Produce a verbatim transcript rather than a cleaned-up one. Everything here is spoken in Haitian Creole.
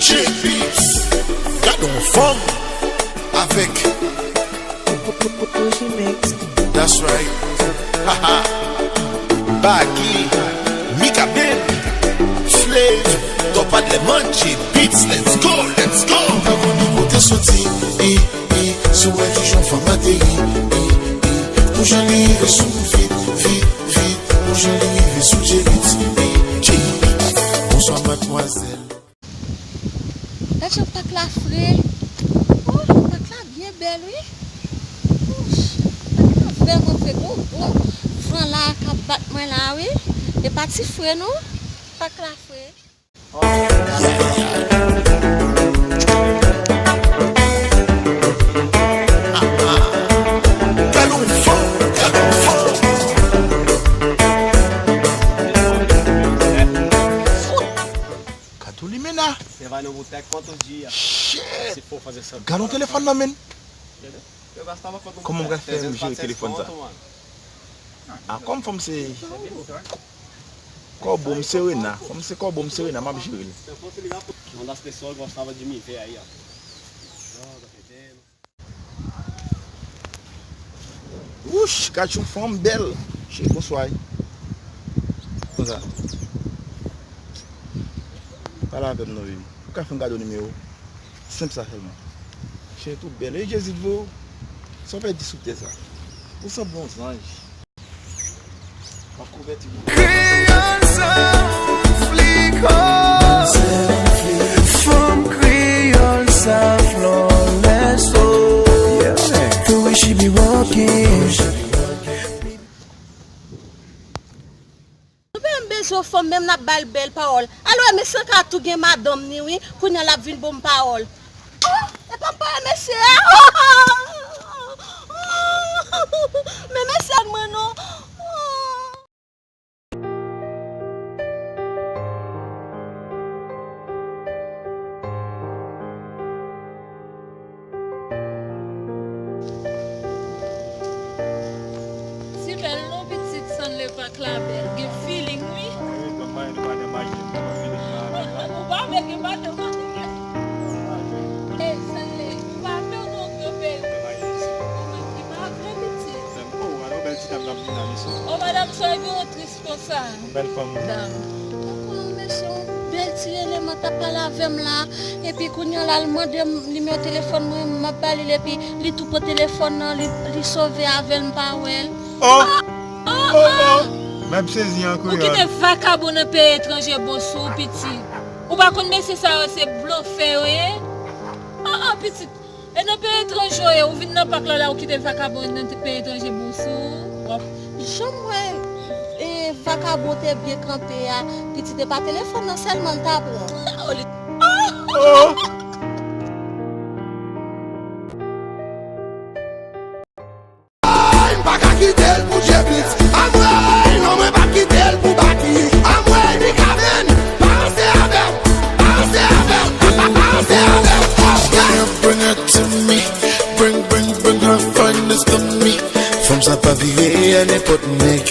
J-Beatz, gad on fanm avèk Bougie Mix. That's right. Haha. Baggy, Mika Ben, Flav, Topa Lemon, J-Beatz, let's go, let's go. M pa konnen kote soti, i, i, si w wè ki jan fanm ateri, i, i, pou jan li rive sou m vit, vit, vit, pou jan li rive sou J-Beatz, i, J-Beatz. Bonswa madmwazèl. Gad jan pak la fre. Oh, pak la byen bèl wi. Ouch, pak la vrèman fre. Gwo gwo van la k ap bat mwen la wi. E pa ti fre non. Pak la fre. Gad on fanm, gad on fanm. Gad on limena. Levando boteco quantos dias? Shit. Se for fazer essa. Gad on telefòn nan men. Eu gastava quanto Kòman w ka fè m jere telefòn sa? A kòm fanm se kòbo m se rena. Kòm se kòbo m se rena m ap jere l. Se eu fosse ligar pro. Uma das pessoas gostava de me ver aí, ó. Joga, bebendo. Wouch, gad yon fanm bèl. Cheri, bonswa. Konsa. Pale avè m non, baby. Ou ka fè m gade yon nimewo? Senp sa sèlman. Cheri, tou bèl. E Jezi t vo. Sa w pèdi sou tè sa? Ou sanble yon zanj. M ap konvèti ou. Kreyòl sa yon fliko. Fanm kreyòl sa flawless, oh. The way she be walking. Nou pa menm bezwen fanm, menm n ap ba l bèl pawòl. Alò, mesye an ka tou gen madanm ni wi, kounye a l ap vin ban m pawòl. Oh, e pa m pa wè mesye a. Oh, oh, oh, oh. Men mesye an mwen non. Oh. Si bèl non pitit, sanble pak la bèl, gen feeling wi. Ou pa vle gen madanm an. Ey, sanble, ou pa vle w non granpè. Ou menm ki pa vle pitit. O madanm, sa gen yon tris konsa. Bèl fanm. Dam. Ou konnen mesye, yon bèl ti eleman t ap pale avè m la. Epi kounye a la, l mande m nimewo telefòn mwen, m ap ba li l, epi li tou pran telefòn nan, li, li sove avè l, m pa wè l. Oh! Oh, oh! M ap sezi an Ou kite kreyòl. Vakabon nan peyi etranje bon sou ou, pitit. Ou pa konn mesye sa yo se blofè yo ye? Oh, oh, pitit. E nan peyi etranje w ye, ou vin nan pak la la, ou kite vakabon nan peyi etranje bon sou ou. W ap janm wè e, vakabon te byen kanpe a, pitit, e pa telefòn nan sèlman l ta pran. Oh, li- Oh! M pa ka kite l pou J-Beatz. Anmwey, non mwen p ap kite l pou Baky. Anmwey, Mikaben, pa ranse avè m, pa ranse avè m, pa, pa, pa ranse avè m. Oh, yeah. Bring her to me. Bring, bring, bring her finest to me. Fanm sa pa vire a nenpòt nèg.